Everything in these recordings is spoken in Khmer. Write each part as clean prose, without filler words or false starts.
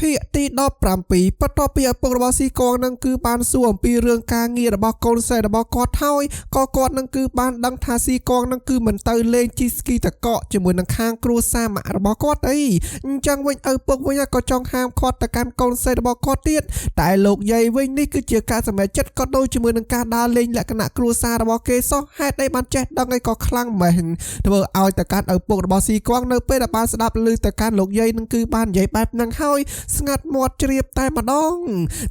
ភាគទី17បន្ទាប់ពីឪពុករបស់ស៊ីកងនឹងគឺបានសួរអំពីរឿងការងាររបស់កូនស្រីរបស់គាត់ហើយក៏គាត់នឹងគឺបានដឹងថាស៊ីកងនឹងគឺមិនទៅលេងជិះស្គីតកកជាមួយនឹងខាងគ្រួសារម៉ាក់របស់គាត់អីអញ្ចឹងវិញឪពុកវិញក៏ចង់ហាមឃាត់ទៅកាន់កូនស្រីរបស់គាត់ទៀតតែលោកយាយវិញនេះគឺជាការសម្រេចចិត្តក៏ដូចជាមួយនឹងការដើរលេងលក្ខណៈគ្រួសាររបស់គេសោះហេតុអីបានចេះដឹងអីក៏ខ្លាំងម៉េះធ្វើឲ្យទៅកាន់ឪពុករបស់ស៊ីកងនៅពេលដែលបានស្ដាប់ឮទៅកាន់លោកយាយនឹងគឺបាននិយាយបែបហ្នឹងហើយ ស្ងាត់មាត់ជ្រាបតែម្ដង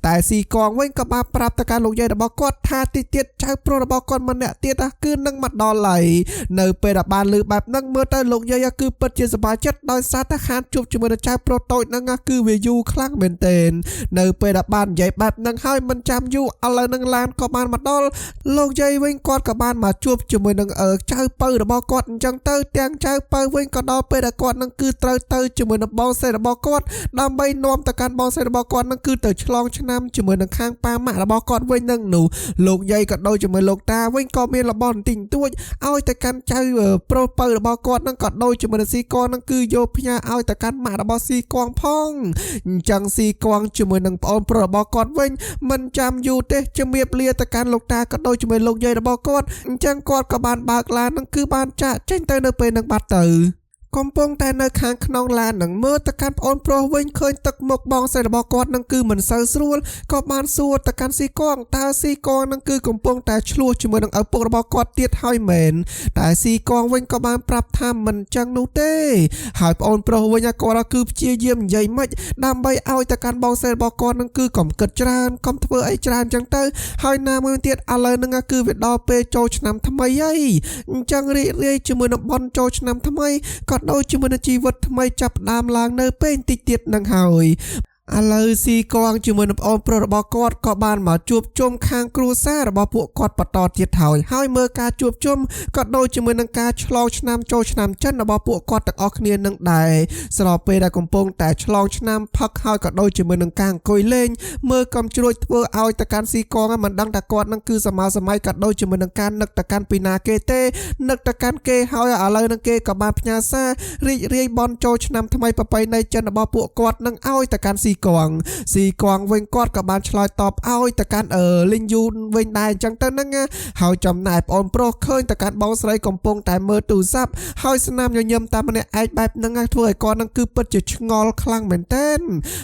តែស៊ីកងវិញក៏បានប្រាប់ទៅកាន់លោកយាយរបស់គាត់ថាទីទៀតចៅប្រុសរបស់គាត់ម្នាក់ទៀតគឺនឹងមកដល់ហើយនៅពេលដែលបានឮបែបហ្នឹងមើលទៅលោកយាយគឺពិតជាសប្បាយចិត្តដោយសារតែខានជួបជាមួយនឹងចៅប្រុសតូចហ្នឹងគឺវាយូរខ្លាំងមែនទែននៅពេលដែលបាននិយាយបែបហ្នឹងហើយមិនចាំយូរឥឡូវហ្នឹងឡានក៏បានមកដល់លោកយាយវិញគាត់ក៏បានមកជួបជាមួយនឹងចៅពៅរបស់គាត់អញ្ចឹងទៅទាំងចៅពៅវិញក៏ដល់ពេលដែលគាត់នឹងគឺត្រូវទៅជាមួយនឹងបងស្រីរបស់គាត់ ដើម្បីនាំទៅកាន់បងស្រីរបស់គាត់នឹងគឺទៅឆ្លងឆ្នាំជាមួយនឹងខាងប៉ាម៉ាក់របស់គាត់វិញនឹងនោះលោកយាយក៏ដូចជាមួយលោកតាវិញក៏មានរបស់បន្តិចបន្តួចឲ្យទៅកាន់ចៅប្រុសពៅរបស់គាត់នឹងក៏ដូចជាមួយនឹងស៊ីកងនឹងគឺយកផ្ញើឲ្យទៅកាន់ម៉ាក់របស់ស៊ីកងផងអញ្ចឹងស៊ីកងជាមួយនឹងប្អូនប្រុសរបស់គាត់វិញមិនចាំយូរទេជំរាបលាទៅកាន់លោកតាក៏ដូចជាមួយលោកយាយរបស់គាត់អញ្ចឹងគាត់ក៏បានបើកឡាននឹងគឺបានចាក់ចេញទៅនៅពេលនឹងបាត់ទៅកំពុងតែនៅខាងក្នុងឡាននឹងមើលទៅកាន់ប្អូនប្រុសវិញឃើញទឹកមុខបងស្រីរបស់គាត់នឹងគឺមិនសូវស្រួលក៏បានសួរទៅកាន់ស៊ីកងតើស៊ីកងនឹងគឺកំពុងតែឆ្លោះជាមួយនឹងឪពុករបស់គាត់ទៀតហើយមែនតែស៊ីកងវិញក៏បានប្រាប់ថាមិនចឹងនោះទេហើយប្អូនប្រុសវិញគាត់គឺព្យាយាមនិយាយម៉េចដើម្បីឲ្យទៅកាន់បងស្រីរបស់គាត់នឹងគឺកុំគិតច្រើនកុំធ្វើអីច្រើនចឹងទៅហើយណាមួយទៀតឥឡូវនឹងគឺវាដល់ពេលចូលឆ្នាំថ្មីហើយអញ្ចឹងរីករាយជាមួយនឹងបុណ្យចូលឆ្នាំថ្មីក៏ដូចជាមួយនឹងជីវិតថ្មីចាប់ផ្ដើមឡើងនៅពេលបន្តិចទៀតនឹងហើយឥឡូវស៊ីកងជាមួយនឹងប្អូនប្រុសរបស់គាត់ក៏បានមកជួបជុំខាងគ្រួសាររបស់ពួកគាត់បន្តទៀតហើយហើយមើលការជួបជុំក៏ដូចជាមួយនឹងការឆ្លងឆ្នាំចូលឆ្នាំចិនរបស់ពួកគាត់ទាំងអស់គ្នានឹងដែរស្របពេលដែលកំពុងតែឆ្លងឆ្នាំផឹកហើយក៏ដូចជាមួយនឹងការអង្គុយលេងមើលកំជ្រួចធ្វើឲ្យតកាន់ស៊ីកងមិនដឹងថាគាត់នឹងគឺសម័យសម័យក៏ដូចជាមួយនឹងការនឹកតកាន់ពីណាគេទេនឹកតកាន់គេហើយឥឡូវនឹងគេក៏បានផ្ញើសាររីករាយបន់ចូលឆ្នាំថ្មីប្រពៃណីចិនរបស់ពួកគាត់នឹងឲ្យតកាន់ស៊ីកងស៊ីកងវិញគាត់ក៏បានឆ្លើយតបឲ្យទៅកាន់លីងយូនវិញដែរអញ្ចឹងទៅហ្នឹងហើយចំណែកប្អូនប្រុសឃើញទៅកាន់បងស្រីកំពុងតែមើលទូរស័ព្ទហើយស្នាមញញឹមតាមម្នាក់ឯងបែបហ្នឹងធ្វើឲ្យគាត់ហ្នឹងគឺពិតជាឆ្ងល់ខ្លាំងមែនទែន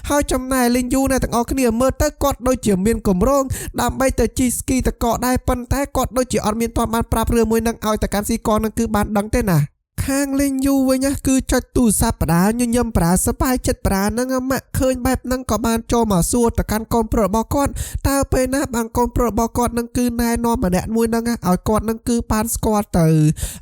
ហើយចំណែកលីងយូនអ្នកទាំងអស់គ្នាមើលទៅគាត់ដូចជាមានកម្រងដើម្បីទៅជិះស្គីតកកដែរប៉ុន្តែគាត់ដូចជាអត់មានទាន់បានប្រាប់រឿងមួយហ្នឹងឲ្យទៅកាន់ស៊ីកងហ្នឹងគឺបានដឹងទេណាខាងលេងយូវិញណាគឺចុចទូរស័ព្ទប្រាញញឹមប្រាសប្បាយចិត្តប្រាហ្នឹងម៉ាក់ឃើញបែបហ្នឹងក៏បានចូលមកសួរទៅកាន់កូនប្រុសរបស់គាត់តើពេលណាបានកូនប្រុសរបស់គាត់ហ្នឹងគឺណែនាំម្នាក់មួយហ្នឹងឲ្យគាត់ហ្នឹងគឺបានស្គាល់ទៅ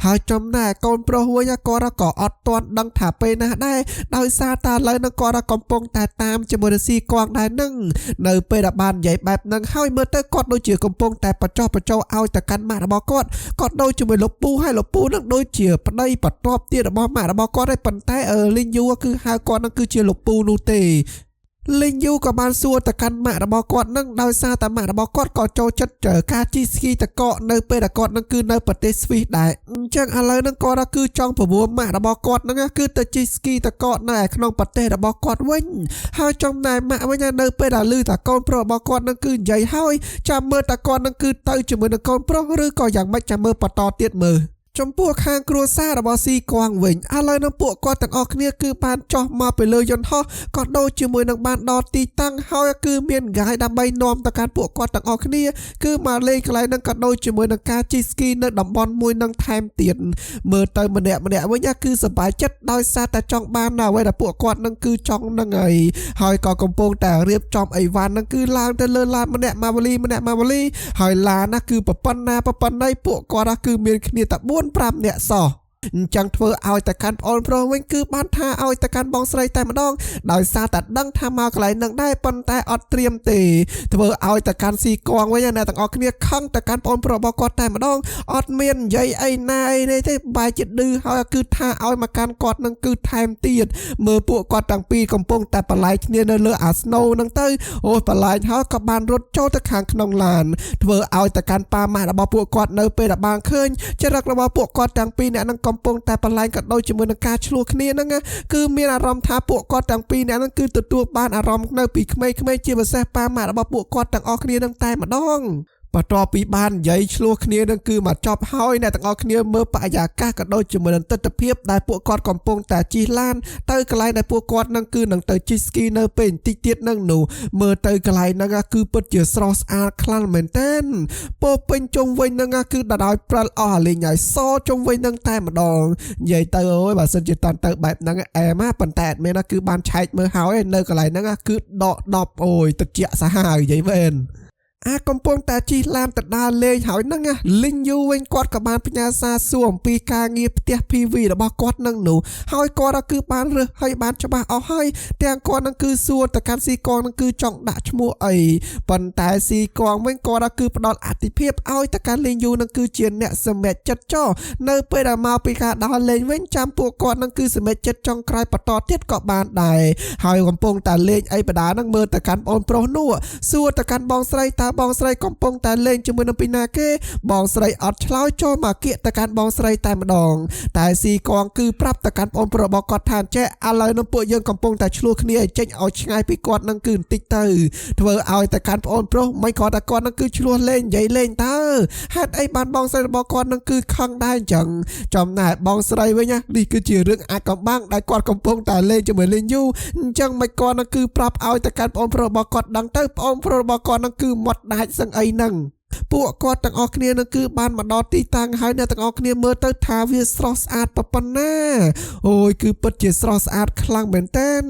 ហើយចំណែកកូនប្រុសវិញគាត់ក៏អត់ទាន់ដឹងថាពេលណាដែរដោយសារតែឥឡូវហ្នឹងគាត់កំពុងតែតាមជាមួយនឹងស៊ីកងដែរហ្នឹងនៅពេលដែលបាននិយាយបែបហ្នឹងហើយមើលទៅគាត់ដូចជាកំពុងតែបញ្ចុះបញ្ចូលឲ្យទៅកាន់ម៉ាក់របស់គាត់គាត់ដូចជាមួយលោកពូហើយលោកពូហ្នឹងដូចជាប្តីបន្ទាប់ទៀតរបស់ម៉ាក់របស់គាត់ឯងប៉ុន្តែលីងយូគឺហៅគាត់នឹងគឺជាលោកពូនោះទេលីងយូក៏បានសួរទៅកាន់ម៉ាក់របស់គាត់នឹងដោយសារតែម៉ាក់របស់គាត់ក៏ចូលចិត្តការជិះស្គីតកកនៅពេលដែលគាត់នឹងគឺនៅប្រទេសស្វីសដែរអញ្ចឹងឥឡូវនឹងគាត់គឺចង់ប្រមូលម៉ាក់របស់គាត់នឹងគឺទៅជិះស្គីតកកនៅឯក្នុងប្រទេសរបស់គាត់វិញហើយចំណែកម៉ាក់វិញនៅពេលដែលឮថាកូនប្រុសរបស់គាត់នឹងគឺនិយាយហើយចាំមើលតែគាត់នឹងគឺទៅជាមួយនឹងកូនប្រុសឬក៏យ៉ាងម៉េចចាំមើលបន្តទៀតមើលចំពោះខាងគ្រួសាររបស់ស៊ីកងវិញឥឡូវនឹងពួកគាត់ទាំងអស់គ្នាគឺបានចុះមកពីលើយន្តហោះក៏ដូចជាមួយនឹងបានដល់ទីតាំងហើយគឺមានហ្គាយដើម្បីនាំទៅកាន់ពួកគាត់ទាំងអស់គ្នាគឺមកលេងកន្លែងនឹងក៏ដូចជាមួយនឹងការជិះស្គីនៅតំបន់មួយនឹងថែមទៀតមើលទៅម្នាក់ម្នាក់វិញគឺសប្បាយចិត្តដោយសារតែចង់បាននៅអ្វីដែលពួកគាត់នឹងគឺចង់នឹងហើយហើយក៏កំពុងតែរៀបចំអីវ៉ាន់នឹងគឺឡើងទៅលើឡានម្នាក់ម៉ាវលីម្នាក់ម៉ាវលីហើយឡានណាគឺប្រប៉ុណ្ណាប្រប៉ុណ្ណីពួកគាត់គឺមានគ្នាតែ4-5នាក់សោះអញ្ចឹងធ្វើឲ្យតែកាន់ប្អូនប្រុសវិញគឺបានថាឲ្យតែកាន់បងស្រីតែម្ដងដោយសារតែដឹងថាមកកន្លែងនឹងដែរប៉ុន្តែអត់ត្រៀមទេធ្វើឲ្យតែកាន់ស៊ីកងវិញអ្នកទាំងអស់គ្នាខឹងតែកាន់ប្អូនប្រុសរបស់គាត់តែម្ដងអត់មាននិយាយអីណាអីនេះទេបែរជាឌឺហើយគឺថាឲ្យមកកាន់គាត់នឹងគឺថែមទៀតមើលពួកគាត់ទាំងពីរកំពុងតែបលាយគ្នានៅលើអាស្នូនឹងទៅអូបលាយហើយក៏បានរត់ចូលទៅខាងក្នុងឡានធ្វើឲ្យតែកាន់ប៉ាម៉ាក់របស់ពួកគាត់នៅពេលដែលបានឃើញចរិតរបស់ពួកគាត់ទាំងពីរអ្នកនឹង កំពុងតែបន្លែងក៏ដូចជាមួយនឹងការឆ្លោះគ្នាហ្នឹងគឺមានអារម្មណ៍ថាពួកគាត់ទាំងពីរនាក់ហ្នឹងគឺទទួលបានអារម្មណ៍នៅពីក្មេងៗជាពិសេសប៉ាម៉ាក់របស់ពួកគាត់ទាំងអស់គ្នានឹងតែម្ដងបន្ទាប់ពីបាននិយាយឆ្លោះគ្នានឹងគឺមកចប់ហើយអ្នកទាំងអស់គ្នាមើលបរិយាកាសក៏ដូចជាមួយនឹងទស្សនភាពដែលពួកគាត់កំពុងតែជិះឡានទៅកន្លែងដែលពួកគាត់នឹងគឺនឹងទៅជិះស្គីនៅពេលបន្តិចទៀតនឹងនោះមើលទៅកន្លែងហ្នឹងគឺពិតជាស្រស់ស្អាតខ្លាំងមែនទែនពោពេញជុំវិញហ្នឹងគឺដោយព្រិលអស់អាលីងហើយសជុំវិញហ្នឹងតែម្ដងនិយាយទៅអូយបើសិនជាតាន់ទៅបែបហ្នឹងអែមប៉ុន្តែអត់មានគឺបានឆែកមើលហើយនៅកន្លែងហ្នឹងគឺដក10អូយទឹកជាក់សាហាវនិយាយមែនអាកំពុងតែជិះឡានទៅដើរលេងហើយហ្នឹងណាលីងយូវិញគាត់ក៏បានផ្ញើសារសួរអំពីការងារផ្ទះ PV របស់គាត់នឹងនោះហើយគាត់គឺបានរើសហើយបានច្បាស់អស់ហើយទាំងគាត់នឹងគឺសួរទៅកាន់ស៊ីកងនឹងគឺចង់ដាក់ឈ្មោះអីប៉ុន្តែស៊ីកងវិញគាត់គឺផ្ដល់អតិភិបឲ្យទៅកាន់លីងយូនឹងគឺជាអ្នកសម្រេចចិត្តចោនៅពេលដែលមកពីការដើរលេងវិញចាំពួកគាត់នឹងគឺសម្រេចចិត្តចុងក្រោយបន្តទៀតក៏បានដែរហើយកំពុងតែលេងអីបដានឹងមើលទៅកាន់បងប្រុសនោះសួរទៅកាន់បងស្រីតើបងស្រីកំពុងតែលេងជាមួយនឹងពីណាគេបងស្រីអត់ឆ្លើយចូលមកគៀកទៅកាន់បងស្រីតែម្ដងតែស៊ីកងគឺប្រាប់ទៅកាន់បងប្រុសរបស់គាត់ថាចេះឥឡូវនឹងពួកយើងកំពុងតែឆ្លោះគ្នាឲ្យចេញឲ្យឆ្ងាយពីគាត់នឹងគឺបន្តិចទៅធ្វើឲ្យទៅកាន់បងប្រុសមិនគាត់តែគាត់នឹងគឺឆ្លោះលេងនិយាយលេងតើហេតុអីបានបងស្រីរបស់គាត់នឹងគឺខឹងដែរអញ្ចឹងចំណែកបងស្រីវិញណានេះគឺជារឿងអាចកំបាំងដែលគាត់កំពុងតែលេងជាមួយលេងយូអញ្ចឹងមិនគាត់នឹងគឺប្រាប់ឲ្យទៅកាន់បងប្រុសរបស់គាត់ដឹងទៅបងប្រុសរបស់គាត់នឹងគឺមាត់ដាច់សឹងអីហ្នឹងពួកគាត់ទាំងអស់គ្នានឹងគឺបានមកដល់ទីតាំងហើយអ្នកទាំងអស់គ្នាមើលទៅថាវាស្រស់ស្អាតប៉ុណ្ណាអូយគឺពិតជាស្រស់ស្អាតខ្លាំងមែនទែន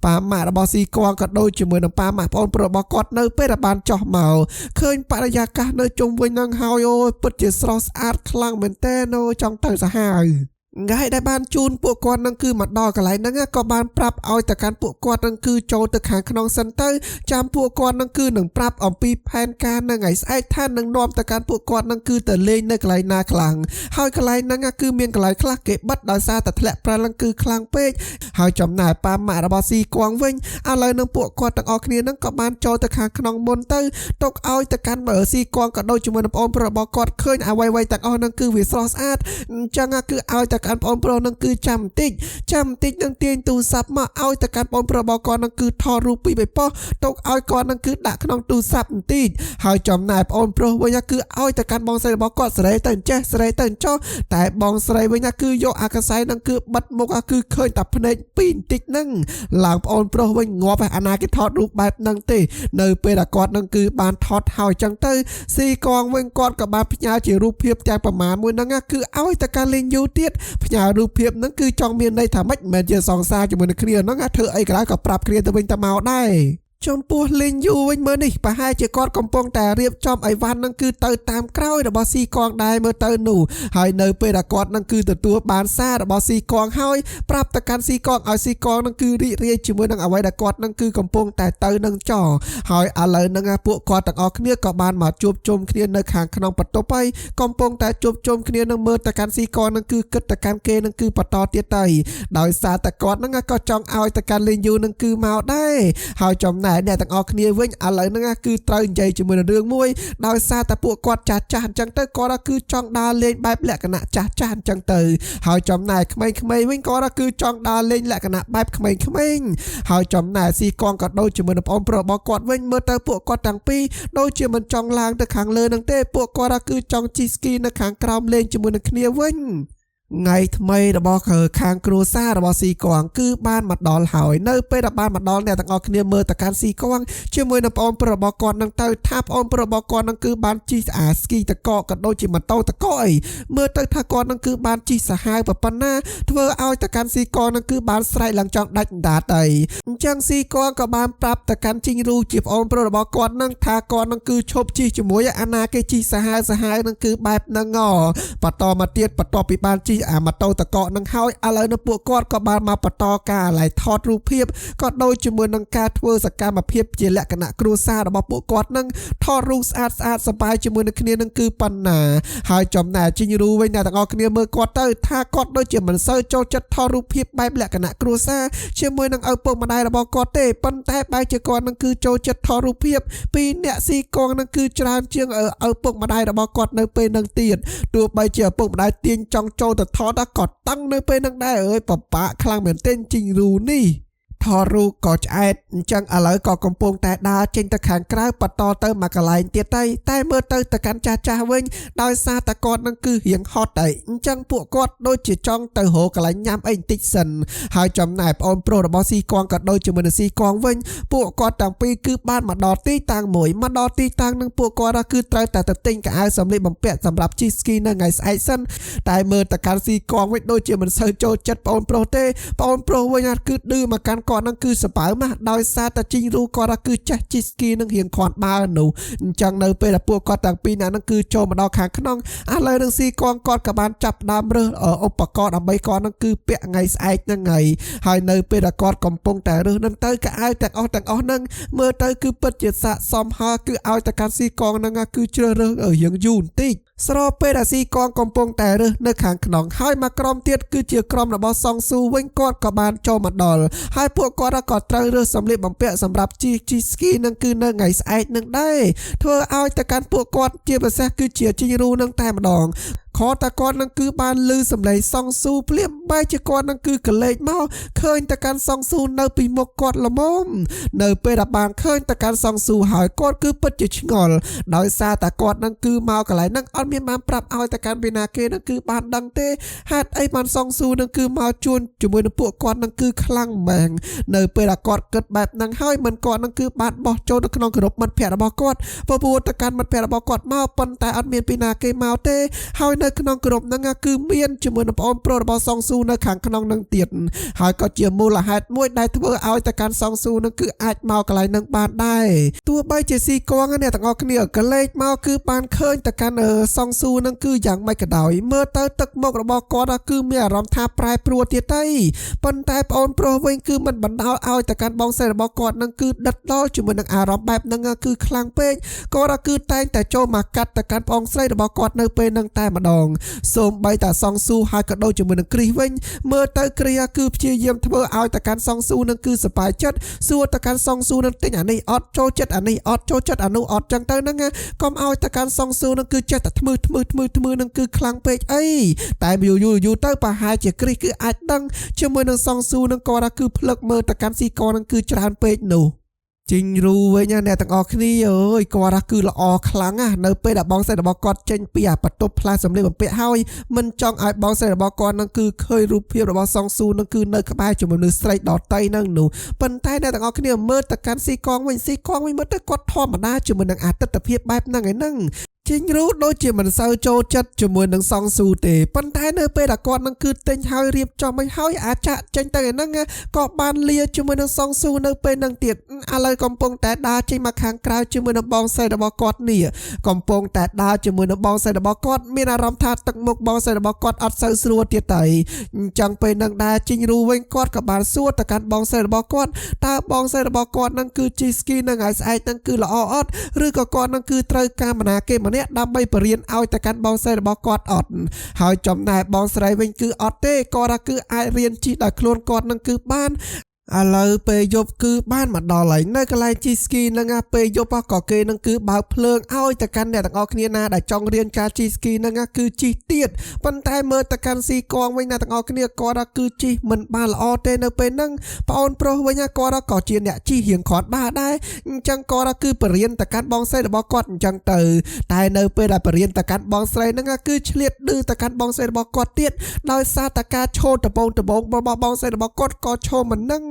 ប៉ាម៉ាក់របស់ស៊ីគងក៏ដូចជាមួយនឹងប៉ាម៉ាក់ប្អូនប្រុសរបស់គាត់នៅពេលដែលបានចោះមកឃើញបរិយាកាសនៅជុំវិញនឹងហើយអូយពិតជាស្រស់ស្អាតខ្លាំងមែនទែនអូយចង់ទៅសាហាវថ្ងៃដែលបានជូនពួកគាត់នឹងគឺមកដល់កន្លែងហ្នឹងក៏បានប្រាប់ឲ្យទៅកាន់ពួកគាត់នឹងគឺចូលទៅខាងក្នុងសិនទៅចាំពួកគាត់នឹងគឺនឹងប្រាប់អំពីផែនការនឹងថ្ងៃស្អែកថានឹងនាំទៅកាន់ពួកគាត់នឹងគឺទៅលេងនៅកន្លែងណាខ្លាំងហើយកន្លែងហ្នឹងគឺមានកន្លែងខ្លះគេបិទដោយសារតែធ្លាក់ប្រាល់នឹងគឺខ្លាំងពេកហើយចំណែកប៉ាម៉ាក់របស់ស៊ីគួងវិញឥឡូវនឹងពួកគាត់ទាំងអស់គ្នានឹងក៏បានចូលទៅខាងក្នុងមុនទៅទុកឲ្យទៅកាន់បើស៊ីគួងក៏ដូចជាមួយនឹងប្អូនប្រុសរបស់គាត់ឃើញអ្វីៗទាំងអស់ហ្នឹងគឺវាស្រស់ស្អាតអញ្ចឹងគឺឲ្យទៅកាន់ប្អូនប្រុសនឹងគឺចាំបន្តិចចាំបន្តិចនឹងទាញទូរស័ព្ទមកឲ្យទៅកាន់ប្អូនប្រុសរបស់គាត់នឹងគឺថតរូបពីបេប៉ុសទុកឲ្យគាត់នឹងគឺដាក់ក្នុងទូរស័ព្ទបន្តិចហើយចំណែកប្អូនប្រុសវិញគឺឲ្យទៅកាន់បងស្រីរបស់គាត់សេរីទៅអញ្ចេះសេរីទៅអញ្ចោះតែបងស្រីវិញគឺយកអាកសែនឹងគឺបិទមុខគឺឃើញតែភ្នែកពីរបន្តិចហ្នឹងឡើងប្អូនប្រុសវិញងាប់អាណាគេថតរូបបែបហ្នឹងទេនៅពេលដែលគាត់នឹងគឺបានថតហើយចឹងទៅស៊ីកងវិញគាត់ក៏បានផ្ញើជារូបភាពទាំងប្រមាណមួយហ្នឹងគឺឲ្យទៅកាន់លេងយូទៀតផ្ញើរូបភាពហ្នឹងគឺចង់មានន័យថាម៉េចមិនមែនជាសង្សារជាមួយនឹងគ្នាហ្នឹងធ្វើអីក៏ដោយក៏ប្រាប់គ្នាទៅវិញទៅមកដែរចំពោះលេងយូវិញមើលនេះប្រហែលជាគាត់កំពុងតែរៀបចំអីវ៉ាន់នឹងគឺទៅតាមក្រោយរបស់ស៊ីកងដែរមើលទៅនោះហើយនៅពេលដែលគាត់នឹងគឺទទួលបានសាររបស់ស៊ីកងហើយប្រាប់ទៅកាន់ស៊ីកងឲ្យស៊ីកងនឹងគឺរីករាយជាមួយនឹងអ្វីដែលគាត់នឹងគឺកំពុងតែទៅនឹងចោហើយឥឡូវនឹងពួកគាត់ទាំងអស់គ្នាក៏បានមកជួបជុំគ្នានៅខាងក្នុងបន្ទប់ហើយកំពុងតែជួបជុំគ្នានឹងមើលទៅកាន់ស៊ីកងនឹងគឺគិតទៅកាន់គេនឹងគឺបន្តទៀតទៅដោយសារតែគាត់នឹងក៏ចង់ឲ្យទៅកាន់លេងយូនឹងគឺមកដែរហើយចំណែកអ្នកទាំងអស់គ្នាវិញឥឡូវហ្នឹងគឺត្រូវនិយាយជាមួយនឹងរឿងមួយដោយសារតែពួកគាត់ចាស់ចាស់អញ្ចឹងទៅគាត់គឺចង់ដើរលេងបែបលក្ខណៈចាស់ចាស់អញ្ចឹងទៅហើយចំណែកក្មេងៗវិញគាត់គឺចង់ដើរលេងលក្ខណៈបែបក្មេងៗហើយចំណែកស៊ីកងក៏ដូចជាមួយនឹងប្អូនប្រុសរបស់គាត់វិញមើលទៅពួកគាត់ទាំងពីរដូចជាមិនចង់ឡើងទៅខាងលើនឹងទេពួកគាត់គឺចង់ជិះស្គីនៅខាងក្រោមលេងជាមួយនឹងគ្នាវិញថ្ងៃថ្មីរបស់ខាងគ្រួសាររបស់ស៊ីកងគឺបានមកដល់ហើយនៅពេលដែលបានមកដល់អ្នកទាំងអស់គ្នាមើលទៅកាន់ស៊ីកងជាមួយនឹងប្អូនប្រុសរបស់គាត់នឹងទៅថាប្អូនប្រុសរបស់គាត់នឹងគឺបានជិះអាស្គីតកក៏ដូចជាម៉ូតូតកអីមើលទៅថាគាត់នឹងគឺបានជិះសាហាវប៉ុណ្ណាធ្វើឲ្យទៅកាន់ស៊ីកងនឹងគឺបានស្រែកឡើងចង់ដាច់អណ្ដាតអីអញ្ចឹងស៊ីកងក៏បានប្រាប់ទៅកាន់ជីងរូជាប្អូនប្រុសរបស់គាត់នឹងថាគាត់នឹងគឺឈប់ជិះជាមួយអាណាគេជិះសាហាវសាហាវនឹងគឺបែបហ្នឹងបន្តមកទៀតបន្ទាប់ពីបានជិះអាម៉ូតូតកនឹងហើយឥឡូវនៅពួកគាត់ក៏បានមកបន្តការឡៃថតរូបភាពក៏ដូចជាមួយនឹងការធ្វើសកម្មភាពជាលក្ខណៈគ្រួសាររបស់ពួកគាត់នឹងថតរូបស្អាតស្អាតសប្បាយជាមួយនឹងគ្នានឹងគឺប៉ុណ្ណាហើយចំណែកជីងរូវិញអ្នកទាំងអស់គ្នាមើលគាត់ទៅថាគាត់ដូចជាមិនសូវចូលចិត្តថតរូបភាពបែបលក្ខណៈគ្រួសារជាមួយនឹងឪពុកម្ដាយរបស់គាត់ទេប៉ុន្តែបែរជាគាត់នឹងគឺចូលចិត្តថតរូបភាពពីអ្នកស៊ីកងនឹងគឺច្រើនជាងឪពុកម្ដាយរបស់គាត់នៅពេលនឹងទៀតទោះបីជាឪពុកម្ដាយទាញចង់ចូលទៅ ថតក៏តឹងនៅពេលហ្នឹងដែរអើយពិបាកខ្លាំងមែនទែនជីងរូនេះថតរូបក៏ឆ្អែតអញ្ចឹងឥឡូវក៏កំពុងតែដើរចេញទៅខាងក្រៅបន្តទៅមកកន្លែងទៀតទៅតែមើលទៅទៅកាន់ចាស់ចាស់វិញដោយសារតែគាត់នឹងគឺរៀងហត់ហើយអញ្ចឹងពួកគាត់ដូចជាចង់ទៅរកកន្លែងញ៉ាំអីបន្តិចសិនហើយចំណែកប្អូនប្រុសរបស់ស៊ីគងក៏ដូចជាមួយនឹងស៊ីគងវិញពួកគាត់ទាំងពីរគឺបានមកដល់ទីតាំងមួយមកដល់ទីតាំងនឹងពួកគាត់គឺត្រូវតែទៅទិញកៅអៅសម្លៀកបំពាក់សម្រាប់ជិះស្គីនៅថ្ងៃស្អែកសិនតែមើលទៅកាន់ស៊ីគងវិញដូចជាមិនសូវចូលចិត្តប្អូនប្រុសទេប្អូនប្រុសវិញគឺឌឺមកកាន់គាត់នឹងគឺសបើមដោយសារតែជីងរូគាត់គឺចេះជិះស្គីនឹងរៀងគ្រាន់បើនោះអញ្ចឹងនៅពេលដែលពួកគាត់ទាំងពីរនាក់នឹងគឺចូលមកដល់ខាងក្នុងឥឡូវនឹងស៊ីគងគាត់ក៏បានចាប់ដើមរើសឧបករណ៍ដើម្បីគាត់នឹងគឺពាក់ថ្ងៃស្អែកហ្នឹងហើយហើយនៅពេលដែលគាត់កំពុងតែរើសនឹងទៅកៅអៅទាំងអស់ហ្នឹងមើលទៅគឺពិតជាស័ក្តិសមហើយគឺឲ្យតែកាន់ស៊ីកងហ្នឹងគឺជ្រើសរើសរៀងយូរបន្តិចស្របពេលដែលស៊ីកងកំពុងតែរើសនៅខាងក្នុងហើយមួយក្រុមទៀតគឺជាក្រុមរបស់សងស៊ូវិញគាត់ក៏បានចូលមកដល់ហើយពួកគាត់ក៏ត្រូវរើសសម្លៀកបំពាក់សម្រាប់ជិះស្គីនឹងគឺនៅថ្ងៃស្អែកនឹងដែរធ្វើឲ្យទៅកាន់ពួកគាត់ជាពិសេសគឺជាជីងរូនឹងតែម្ដងខតគាត់នឹងគឺបានលឺសម្លេងសងស៊ូភ្លាមបែរជាគាត់នឹងគឺកលេចមកឃើញតកាន់សងស៊ូនៅពីមុខគាត់ល្មមនៅពេលដែលបានឃើញតកាន់សងស៊ូហើយគាត់គឺពិតជាឆ្ងល់ដោយសារតែគាត់នឹងគឺមកកន្លែងនឹងអត់មានបានប្រាប់ឲ្យតកាន់ពីណាគេនឹងគឺបានដឹងទេហេតុអីបានសងស៊ូនឹងគឺមកជួនជាមួយនឹងពួកគាត់នឹងគឺខ្លាំងមែននៅពេលដែលគាត់គិតបែបហ្នឹងហើយមិនគាត់នឹងគឺបានបោះចូលទៅក្នុងក្រុមមិត្តភ័ក្តិរបស់គាត់ពពួរទៅកាន់មិត្តភ័ក្តិរបស់គាត់មកប៉ុន្តែអត់មានពីណាគេមកទេហើយនៅក្នុងក្រុមហ្នឹងគឺមានជាមួយនឹងប្អូនប្រុសរបស់សងស៊ូនៅខាងក្នុងនឹងទៀតហើយក៏ជាមូលហេតុមួយដែលធ្វើឲ្យទៅកាន់សងស៊ូនឹងគឺអាចមកកន្លែងនឹងបានដែរទោះបីជាស៊ីគងអ្នកទាំងអស់គ្នាកលេចមកគឺបានឃើញទៅកាន់សងស៊ូនឹងគឺយ៉ាងម៉េចក៏ដោយមើលទៅទឹកមុខរបស់គាត់គឺមានអារម្មណ៍ថាប្រែប្រួលទៀតទេប៉ុន្តែប្អូនប្រុសវិញគឺមិនបណ្ដោយឲ្យទៅកាន់បងស្រីរបស់គាត់នឹងគឺដិតដល់ជាមួយនឹងអារម្មណ៍បែបហ្នឹងគឺខ្លាំងពេកគាត់គឺតែងតែចូលមកកាត់ទៅកាន់បងស្រីរបស់គាត់នៅពេលហ្នឹងតែម្ដងសូម្បីតាសងស៊ូហើយក៏ដូចជាមួយនឹងគ្រីសវិញមើលទៅគ្រីសគឺព្យាយាមធ្វើឲ្យតកាន់សងស៊ូនឹងគឺសប្បាយចិត្តសួរតកាន់សងស៊ូនឹងទិញអានេះអត់ចូលចិត្តអានេះអត់ចូលចិត្តអានោះអត់ចឹងទៅហ្នឹងកុំឲ្យតកាន់សងស៊ូនឹងគឺចេះតែថ្មើថ្មើថ្មើថ្មើនឹងគឺខ្លាំងពេកអីតែយូរយូរយូរទៅប្រហែលជាគ្រីសគឺអាចដឹងជាមួយនឹងសងស៊ូនឹងគាត់គឺផ្លឹកមើលតកាន់ស៊ីកនឹងគឺច្រើនពេកនោះជីងរូវិញណាអ្នកទាំងអស់គ្នាអើយគាត់គឺល្អខ្លាំងណាស់នៅពេលដែលបងស្រីរបស់គាត់ចេញពីអាបន្ទប់ផ្លាស់សម្លៀកបំពាក់ហើយមិនចង់ឲ្យបងស្រីរបស់គាត់នឹងគឺឃើញរូបភាពរបស់សងស៊ូនឹងគឺនៅក្បែរជាមួយនឹងស្រីដតីនឹងនោះប៉ុន្តែអ្នកទាំងអស់គ្នាមើលទៅកាន់ស៊ីកងវិញស៊ីកងវិញមើលទៅគាត់ធម្មតាជាមួយនឹងអាទិដ្ឋភាពបែបហ្នឹងឯហ្នឹងជីងរូដូចជាមិនសូវចូលចិត្តជាមួយនឹងសងស៊ូទេប៉ុន្តែនៅពេលដែលគាត់នឹងគឺទិញហើយរៀបចំឲ្យហើយអាចចាក់ចេញទៅឯហ្នឹងក៏បានលាជាមួយនឹងសងស៊ូនៅពេលហ្នឹងទៀតឥឡូវកំពុងតែដើរចេញមកខាងក្រៅជាមួយនឹងបងស្រីរបស់គាត់នេះកំពុងតែដើរជាមួយនឹងបងស្រីរបស់គាត់មានអារម្មណ៍ថាទឹកមុខបងស្រីរបស់គាត់អត់សូវស្រួលទៀតទៅអញ្ចឹងពេលហ្នឹងដែរជីងរូវិញគាត់ក៏បានសួរទៅកាន់បងស្រីរបស់គាត់តើបងស្រីរបស់គាត់ហ្នឹងគឺជិះស្គីនឹងឲ្យស្អែកហ្នឹងគឺល្អអត់ឬក៏គាត់ហ្នឹងគឺត្រូវការមណាគេម្នាក់ដើម្បីបរៀនឲ្យទៅកាន់បងស្រីរបស់គាត់អត់ហើយចំណែកបងស្រីវិញគឺអត់ទេគាត់គឺអាចរៀនជិះដោយខ្លួនគាត់នឹងគឺបានឥឡូវពេលយប់គឺបានមកដល់ហើយនៅកន្លែងជិះស្គីហ្នឹងពេលយប់ក៏គេនឹងគឺបើកភ្លើងឲ្យទៅកាន់អ្នកទាំងអស់គ្នាណាដែលចង់រៀនការជិះស្គីហ្នឹងគឺជិះទៀតប៉ុន្តែមើលទៅកាន់ស៊ីកងវិញអ្នកទាំងអស់គ្នាគាត់គឺជិះមិនបានល្អទេនៅពេលហ្នឹងប្អូនប្រុសវិញគាត់ក៏ជាអ្នកជិះរៀងគ្រាន់បានដែរអញ្ចឹងគាត់គឺបរៀនទៅកាន់បងស្រីរបស់គាត់អញ្ចឹងទៅតែនៅពេលដែលបរៀនទៅកាន់បងស្រីហ្នឹងគឺឆ្លៀតឌឺទៅកាន់បងស្រីរបស់គាត់ទៀតដោយសារតែការឈោតដបងរបស់បងស្រីរបស់គាត់ក៏ឈោមិននឹង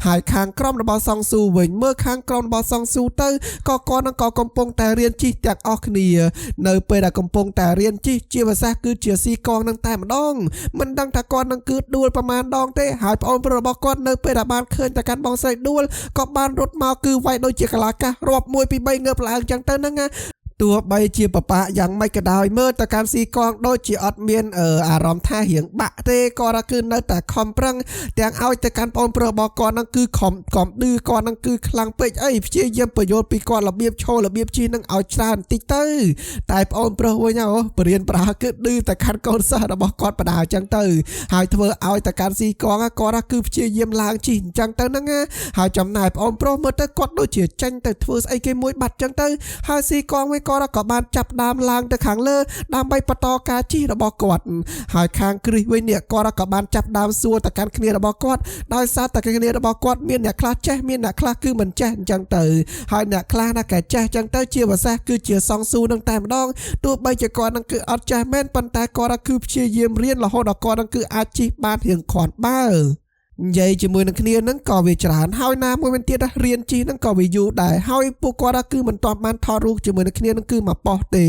ហើយខាងក្រុមរបស់សងស៊ូវិញមើលខាងក្រុមរបស់សងស៊ូទៅក៏គាត់នឹងក៏កំពុងតែរៀនជិះទាំងអស់គ្នានៅពេលដែលកំពុងតែរៀនជិះជាភាសាគឺជាស៊ីកងនឹងតែម្ដងមិនដឹងថាគាត់នឹងគឺដួលប្រមាណដងទេហើយប្អូនប្រុសរបស់គាត់នៅពេលដែលបានឃើញតែកាន់បងស្រីដួលក៏បានរត់មកគឺវាយដូចជាកលាកាសរាប់1 2 3ងើបឡើងចឹងទៅហ្នឹងណាទោះបីជាបបាក់យ៉ាងម៉េចក៏ដោយមើលទៅកាន់ស៊ីកងដូចជាអត់មានអារម្មណ៍ថារៀងបាក់ទេគាត់គឺនៅតែខំប្រឹងទាំងឲ្យទៅកាន់បងប្រុសរបស់គាត់នឹងគឺខំខំឌឺគាត់នឹងគឺខ្លាំងពេកអីព្យាយាមបញ្យល់ពីគាត់របៀបឈររបៀបជិះនឹងឲ្យច្រើនបន្តិចទៅតែបងប្រុសវិញអូបរៀនប្រាគឺឌឺតែកាន់កូនសិស្សរបស់គាត់បដាអញ្ចឹងទៅហើយធ្វើឲ្យទៅកាន់ស៊ីកងគាត់គឺព្យាយាមឡើងជិះអញ្ចឹងទៅហ្នឹងហើយចំណែកបងប្រុសមើលទៅគាត់ដូចជាចាញ់ទៅធ្វើស្អីគេមួយបាត់អញ្ចឹងទៅហើយស៊ីកងវិញ គាត់ក៏បានចាប់ដើមឡើងទៅខាងលើដើម្បីបន្តការជិះរបស់គាត់ហើយខាងគ្រីសវិញនេះគាត់ក៏បានចាប់ដើមសួរទៅកាន់គ្នារបស់គាត់ដោយសារតែគ្នារបស់គាត់មានអ្នកខ្លះចេះមានអ្នកខ្លះគឺមិនចេះអញ្ចឹងទៅហើយអ្នកខ្លះណាក៏ចេះអញ្ចឹងទៅជាភាសាគឺជាសង្ស៊ូនឹងតែម្ដងទោះបីជាគាត់នឹងគឺអត់ចេះមែនប៉ុន្តែគាត់គឺព្យាយាមរៀនរហូតដល់គាត់នឹងគឺអាចជិះបានរៀងគ្រាន់បើនិយាយជាមួយនឹងគ្នានឹងក៏វាច្រើនហើយណាមួយវិញទៀតរៀនជិះនឹងក៏វាយូរដែរហើយពួកគាត់គឺមិនទាន់បានថតរូបជាមួយនឹងគ្នានឹងគឺមកប៉ុស្តិ៍ទេ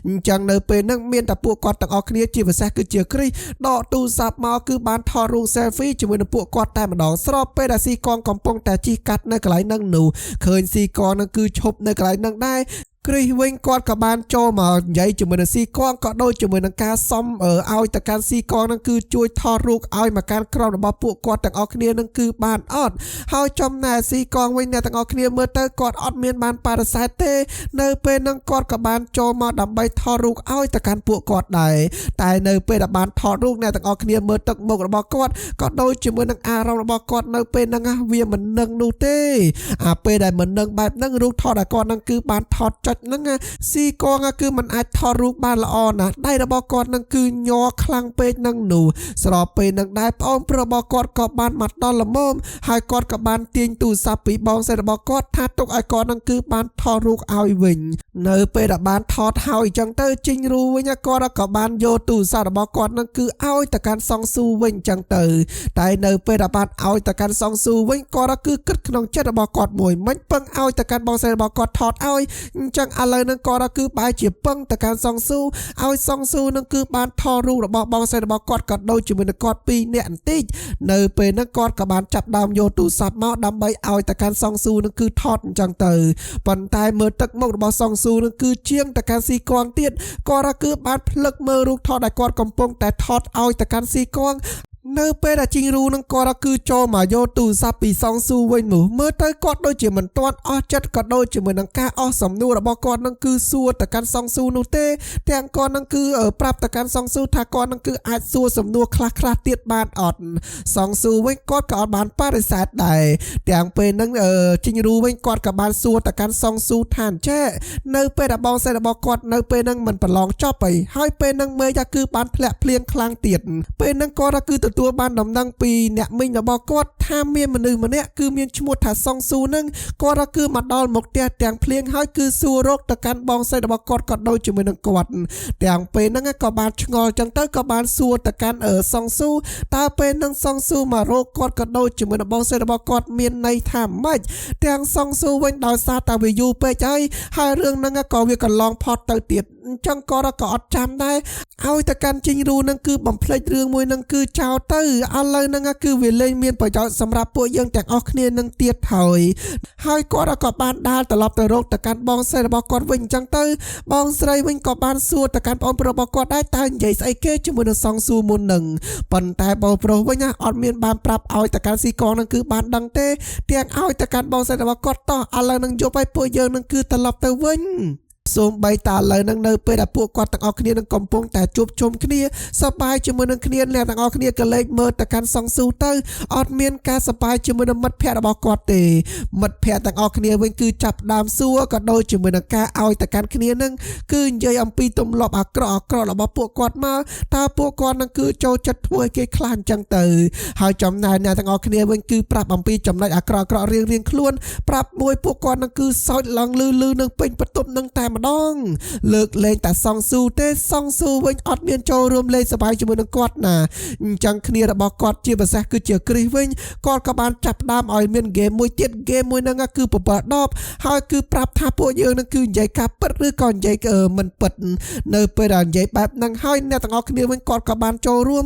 អញ្ចឹងនៅពេលហ្នឹងមានតែពួកគាត់ទាំងអស់គ្នាជាពិសេសគឺជាគ្រីសដកទូរស័ព្ទមកគឺបានថតរូប selfie ជាមួយនឹងពួកគាត់តែម្ដងស្របពេលដែលស៊ីកងកំពុងតែជិះកាត់នៅកន្លែងហ្នឹងនោះឃើញស៊ីកងនឹងគឺឈប់នៅកន្លែងហ្នឹងដែរគ្រីសវិញគាត់ក៏បានចូលមកនិយាយជាមួយនឹងស៊ីកងក៏ដូចជាមួយនឹងការសុំឲ្យទៅកាន់ស៊ីកងនឹងគឺជួយថតរូបឲ្យមកកាន់ក្រុមរបស់ពួកគាត់ទាំងអស់គ្នានឹងគឺបានអត់ហើយចំណែកស៊ីកងវិញអ្នកទាំងអស់គ្នាមើលទៅគាត់អត់មានបានបដិសេធទេនៅពេលហ្នឹងគាត់ក៏បានចូលមកដើម្បីថតរូបឲ្យទៅកាន់ពួកគាត់ដែរតែនៅពេលដែលបានថតរូបអ្នកទាំងអស់គ្នាមើលទឹកមុខរបស់គាត់ក៏ដូចជាមួយនឹងអារម្មណ៍របស់គាត់នៅពេលហ្នឹងវាមិននឹងនោះទេអាពេលដែលមិននឹងបែបហ្នឹងរូបថតឲ្យគាត់ហ្នឹងគឺបានថតចុចហ្នឹងស៊ីកងគឺมันអាចថតរូបបានល្អណាស់ដៃរបស់គាត់នឹងគឺញ័រខ្លាំងពេកនឹងនោះស្របពេលនឹងដែរប្អូនប្រុសរបស់គាត់ក៏បានមកដល់ល្មមហើយគាត់ក៏បានទាញទូរស័ព្ទពីបងស្រីរបស់គាត់ថាទុកឲ្យគាត់នឹងគឺបានថតរូបឲ្យវិញនៅពេលដែលបានថតហើយអញ្ចឹងទៅជីងរូវិញគាត់ក៏បានយកទូរស័ព្ទរបស់គាត់នឹងគឺឲ្យទៅកាន់សង្ស៊ូវិញអញ្ចឹងទៅតែនៅពេលដែលបានឲ្យទៅកាន់សង្ស៊ូវិញគាត់គឺគិតក្នុងចិត្តរបស់គាត់មួយមិនពឹងឲ្យទៅកាន់បងស្រីរបស់គាត់ថតឲ្យអញ្ចឹងឥឡូវនឹងគាត់គឺបែរជាពឹងទៅកាន់សង្ស៊ូឲ្យសង្ស៊ូនឹងគឺបានថតរូបរបស់បងស្រីរបស់គាត់ក៏ដូចជាមួយនឹងគាត់ពីរនាក់បន្តិចនៅពេលហ្នឹងគាត់ក៏បានចាប់ដើមយកទូរស័ព្ទមកដើម្បីឲ្យទៅកាន់សង្ស៊ូនឹងគឺថតអញ្ចឹងទៅប៉ុន្តែមើលទឹកមុខរបស់សង្ស៊ូនឹងគឺជាងទៅកាន់ស៊ីកងទៀតគាត់គឺបានផ្លឹកមើលរូបថតដែលគាត់កំពុងតែថតឲ្យទៅកាន់ស៊ីកងនៅពេលដែលជីងរូនឹងគាត់គឺចូលមកយកទូរស័ព្ទពីសង្ស៊ូវិញនោះមើលទៅគាត់ដូចជាមិនទាន់អស់ចិត្តក៏ដូចជាមួយនឹងការអស់សំណួររបស់គាត់នឹងគឺសួរទៅកាន់សង្ស៊ូនោះទេទាំងគាត់នឹងគឺប្រាប់ទៅកាន់សង្ស៊ូថាគាត់នឹងគឺអាចសួរសំណួរខ្លះខ្លះទៀតបានអត់សង្ស៊ូវិញគាត់ក៏អត់បានបដិសេធដែរទាំងពេលហ្នឹងជីងរូវិញគាត់ក៏បានសួរទៅកាន់សង្ស៊ូថាអញ្ចេះនៅពេលដែលបងស្រីរបស់គាត់នៅពេលហ្នឹងមិនប្រឡងចប់អីហើយពេលហ្នឹងមេឃគឺបានធ្លាក់ភ្លៀងខ្លាំងទៀតពេលហ្នឹងគាត់គឺទទួលបានដំណឹងពីអ្នកមីងរបស់គាត់ថាមានមនុស្សម្នាក់គឺមានឈ្មោះថាសុងស៊ូនឹងគាត់គឺមកដល់មុខផ្ទះទាំងភ្លៀងហើយគឺសួររកទៅកាន់បងស្រីរបស់គាត់ក៏ដូចជាមួយនឹងគាត់ទាំងពេលហ្នឹងក៏បានឆ្ងល់ចឹងទៅក៏បានសួរទៅកាន់សុងស៊ូតើពេលហ្នឹងសុងស៊ូមករកគាត់ក៏ដូចជាមួយនឹងបងស្រីរបស់គាត់មានន័យថាម៉េចទាំងសុងស៊ូវិញដោយសារតែវាយូរពេកហើយហើយរឿងហ្នឹងក៏វាកន្លងផុតទៅទៀតអញ្ចឹងគាត់ក៏អត់ចាំដែរឲ្យទៅកាន់ជីងរូនឹងគឺបំភ្លេចរឿងមួយនឹងគឺចោលទៅឥឡូវហ្នឹងគឺវាលែងមានប្រយោជន៍សម្រាប់ពួកយើងទាំងអស់គ្នានឹងទៀតហើយហើយគាត់ក៏បានដើរត្រឡប់ទៅរកទៅកាន់បងស្រីរបស់គាត់វិញអញ្ចឹងទៅបងស្រីវិញក៏បានសួរទៅកាន់បងប្រុសរបស់គាត់ដែរតើនិយាយស្អីគេជាមួយនឹងសង្ស៊ូមុននឹងប៉ុន្តែបងប្រុសវិញអត់មានបានប្រាប់ឲ្យទៅកាន់ស៊ីកងនឹងគឺបានដឹងទេទាំងឲ្យទៅកាន់បងស្រីរបស់គាត់តោះឥឡូវនឹងយប់ឲ្យពួកយើងនឹងគឺត្រឡប់ទៅវិញសូម្បីតែឥឡូវនឹងនៅពេលដែលពួកគាត់ទាំងអស់គ្នានឹងកំពុងតែជួបជុំគ្នាសប្បាយជាមួយនឹងគ្នាអ្នកទាំងអស់គ្នាក៏លេចមើលទៅកាន់សង្ស៊ូទៅអត់មានការសប្បាយជាមួយនឹងមិត្តភ័ក្តិរបស់គាត់ទេមិត្តភ័ក្តិទាំងអស់គ្នាវិញគឺចាប់ដើមសួរក៏ដូចជាមួយនឹងការឲ្យទៅកាន់គ្នានឹងគឺនិយាយអំពីទម្លាប់អាក្រក់អាក្រក់របស់ពួកគាត់មកតើពួកគាត់នឹងគឺចូលចិត្តធ្វើឲ្យគេខ្លះអញ្ចឹងទៅហើយចំណែកអ្នកទាំងអស់គ្នាវិញគឺប្រាប់អំពីចំណុចអាក្រក់អាក្រក់រៀងរៀងខ្លួនប្រាប់មួយពួកគាត់នឹងគឺសោចឡើងលឺលឺនឹងពេញបន្ទប់នឹងតែម្ដងលើកលែងតែសង្ស៊ូទេសង្ស៊ូវិញអត់មានចូលរួមលេងសប្បាយជាមួយនឹងគាត់ណាអញ្ចឹងគ្នារបស់គាត់ជាពិសេសគឺជាគ្រីសវិញគាត់ក៏បានចាប់ដើមឲ្យមានហ្គេមមួយទៀតហ្គេមមួយហ្នឹងគឺ7ដបហើយគឺប្រាប់ថាពួកយើងនឹងគឺនិយាយការពិតឬក៏និយាយមិនពិតនៅពេលដែលនិយាយបែបហ្នឹងហើយអ្នកទាំងអស់គ្នាវិញគាត់ក៏បានចូលរួម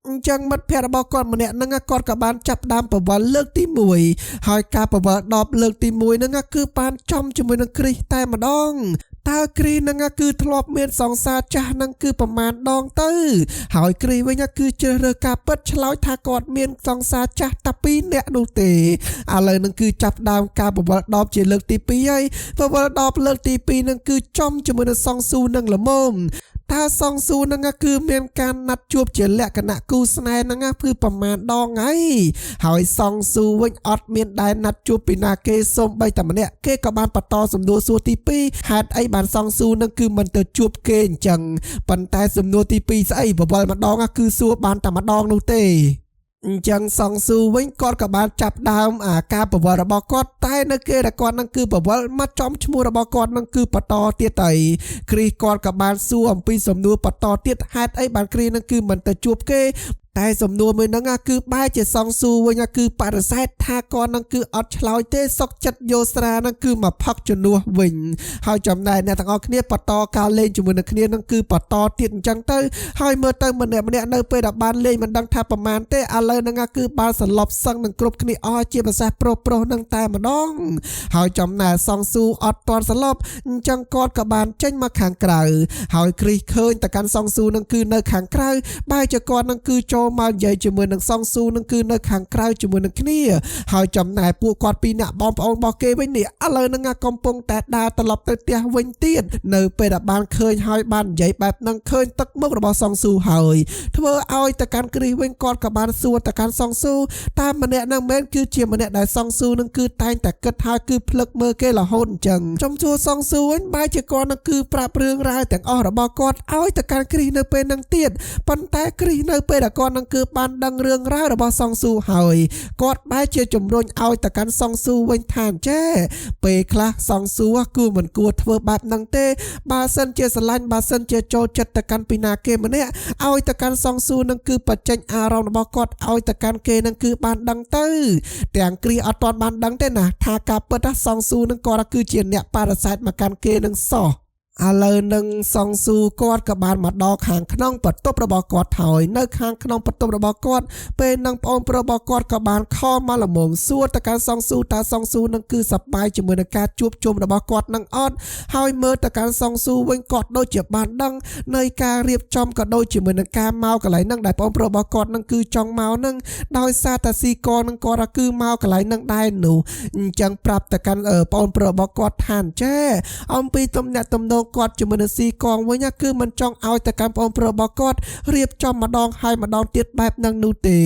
អញ្ចឹងមិត្តភ័ក្តិរបស់គាត់ម្នាក់ហ្នឹងគាត់ក៏បានចាប់ដើមប្រវល់លើកទី1ហើយការប្រវល់ដបលើកទី1ហ្នឹងគឺបានចំជាមួយនឹងគ្រីសតែម្ដងតើគ្រីនឹងគឺធ្លាប់មានសង្សារចាស់នឹងគឺប្រមាណដងទៅហើយគ្រីវិញគឺជ្រើសរើសការពិតឆ្លើយថាគាត់មានសង្សារចាស់តែ2នាក់នោះទេឥឡូវនឹងគឺចាប់ដើមការប្រវល់ដបជាលើកទី2ហើយប្រវល់ដបលើកទី2នឹងគឺចំជាមួយនឹងសង្ស៊ូនឹងល្មម តើសងស៊ូនឹងគឺមានការណាត់ជួបជាលក្ខណៈគូស្នេហ៍ហ្នឹងគឺប្រមាណដងហើយហើយសងស៊ូវិញអត់មានដែលណាត់ជួបពីណាគេសូម្បីតែម្នាក់គេក៏បានបន្តសំណួរសួរទី2ហេតុអីបានសងស៊ូនឹងគឺមិនទៅជួបគេអញ្ចឹងប៉ុន្តែសំណួរទី2ស្អីបវលម្ដងគឺសួរបានតែម្ដងនោះទេអញ្ចឹងសងស៊ូវិញគាត់ក៏បានចាប់ដើមអាការបវលរបស់គាត់តែនៅគេដែលគាត់នឹងគឺបវលមកចំឈ្មោះរបស់គាត់នឹងគឺបន្តទៀតទៅគ្រីសគាត់ក៏បានសួរអំពីសំណួរបន្តទៀតហេតុអីបានគ្រីសនឹងគឺមិនទៅជួបគេតែសំណួរមួយហ្នឹងគឺបែរជាសងស៊ូវិញគឺបដិសេធថាគាត់នឹងគឺអត់ឆ្លើយទេសុកចិត្តយកស្រានឹងគឺមកផឹកជំនួសវិញហើយចំណែកអ្នកទាំងអស់គ្នាបន្តការលេងជាមួយនឹងគ្នានឹងគឺបន្តទៀតអញ្ចឹងទៅហើយមើលទៅម្នាក់ម្នាក់នៅពេលដែលបានលេងមិនដឹងថាប្រមាណទេឥឡូវហ្នឹងគឺបានសន្លប់សឹងនឹងគ្រប់គ្នាអស់ជាភាសាប្រុសប្រុសនឹងតែម្ដងហើយចំណែកសងស៊ូអត់ទាន់សន្លប់អញ្ចឹងគាត់ក៏បានចេញមកខាងក្រៅហើយគ្រីសឃើញតកាន់សងស៊ូនឹងគឺនៅខាងក្រៅបែរជាគាត់នឹងគឺចូលមកនិយាយជាមួយនឹងសងស៊ូនឹងគឺនៅខាងក្រៅជាមួយនឹងគ្នាហើយចំណែកពួកគាត់ពីរអ្នកបងប្អូនរបស់គេវិញនេះឥឡូវហ្នឹងកំពុងតែដើរត្រឡប់ទៅផ្ទះវិញទៀតនៅពេលដែលបានឃើញហើយបាននិយាយបែបហ្នឹងឃើញទឹកមុខរបស់សងស៊ូហើយធ្វើឲ្យតកាន់គ្រីសវិញគាត់ក៏បានសួរតកាន់សងស៊ូតាមម្នាក់ហ្នឹងមែនគឺជាម្នាក់ដែលសងស៊ូនឹងគឺតែងតែគិតហើយគឺភ្លឹកមើលគេរហូតអញ្ចឹងចំសួរសងស៊ូវិញបែរជាគាត់នឹងគឺប្រាប់រឿងរ៉ាវទាំងអស់របស់គាត់ឲ្យតកាន់គ្រីសនៅពេលហ្នឹងទៀតប៉ុន្តែគ្រីសនៅពេលដែលគាត់នឹងគឺបានដឹងរឿងរ៉ាវរបស់សងស៊ូហើយគាត់បែរជាជំរុញឲ្យតកាន់សងស៊ូវិញថាអញ្ចេះពេលខ្លះសងស៊ូគូមិនគួរធ្វើបែបហ្នឹងទេបើសិនជាស្រឡាញ់បើសិនជាចូលចិត្តតកាន់ពីណាគេម្នាក់ឲ្យតកាន់សងស៊ូនឹងគឺបញ្ចេញអារម្មណ៍របស់គាត់ឲ្យតកាន់គេនឹងគឺបានដឹងទៅទាំងគ្រីអត់ទាន់បានដឹងទេណាថាការពិតសងស៊ូនឹងគាត់គឺជាអ្នកបដិសេធមកកាន់គេនឹងសោះឥឡូវនឹងសងស៊ូគាត់ក៏បានមកដល់ខាងក្នុងបន្ទប់របស់គាត់ហើយនៅខាងក្នុងបន្ទប់របស់គាត់ពេលនឹងប្អូនប្រុសរបស់គាត់ក៏បានខលមកល្មមសួរទៅកាន់សងស៊ូតើសងស៊ូនឹងគឺសប្បាយជាមួយនឹងការជួបជុំរបស់គាត់នឹងអត់ហើយមើលទៅកាន់សងស៊ូវិញគាត់ដូចជាបានដឹងនៃការរៀបចំក៏ដូចជាមួយនឹងការមកកន្លែងហ្នឹងដែលប្អូនប្រុសរបស់គាត់នឹងគឺចង់មកនឹងដោយសារតែស៊ីកនឹងគាត់គឺមកកន្លែងហ្នឹងដែរនោះអញ្ចឹងប្រាប់ទៅកាន់ប្អូនប្រុសរបស់គាត់ថាអញ្ចេះអំពីទំនាក់ទំនងគាត់ជាមួយនឹងស៊ីកងវិញគឺមិនចង់ឲ្យទៅកាន់ប្អូនប្រុសរបស់គាត់រៀបចំម្ដងហើយម្ដងទៀតបែបហ្នឹងនោះទេ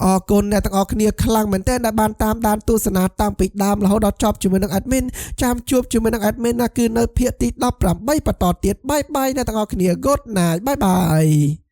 អរគុណអ្នកទាំងអស់គ្នាខ្លាំងមែនទែនដែលបានតាមដានទស្សនាតាំងពីដើមរហូតដល់ចប់ជាមួយនឹង admin ចាំជួបជាមួយនឹង admin ណាគឺនៅភាគទី18បន្តទៀត bye bye អ្នកទាំងអស់គ្នា good night bye bye.